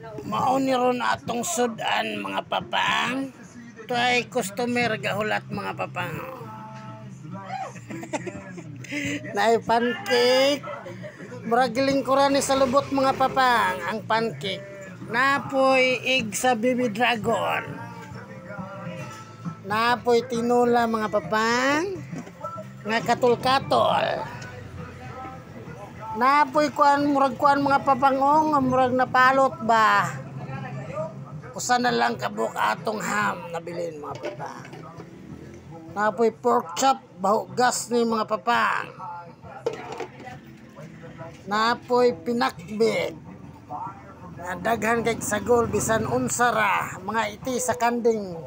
Mao ni ron atong sudan, mga papang. Ito ay customer gahulat, mga papang. Naay pancake. Murag lingkuran ni sa lubot, mga papang, ang pancake. Napoy egg sa baby dragon. Napoy tinula, mga papang. Nga katol-katol. Napoy kuan, murag kuan, mga papangong, murag napalot ba. Usa na lang kabuk atong ham nabilin, mga papang. Napoy pork chop, bahugas ni, mga papang. Napoy pinakbit. Nga daghan kay sagol, bisan unsa ra, mga iti sa kanding.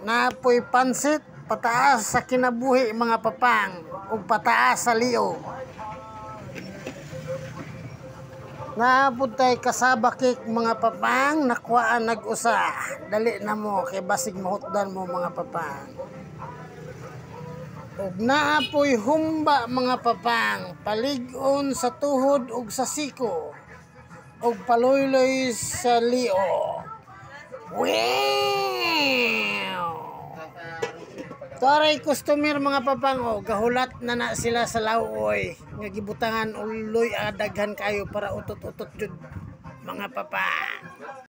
Napoy pansit, pataas sa kinabuhi, mga papang, ug pataas sa liog. Naapod tay cassava cake, mga papang, nakuhaan nag-usa. Dali na mo kay basig mahutdan mo, mga papang. Ug naapoy humba, mga papang, palig-on sa tuhod ug sa siko ug paluyloy sa liog. Wow! Taray customer, mga papang, oh, gahulat na na sila sa lawoy nga gibutangan uloy, daghan kayo para utot-utot jud, mga papang.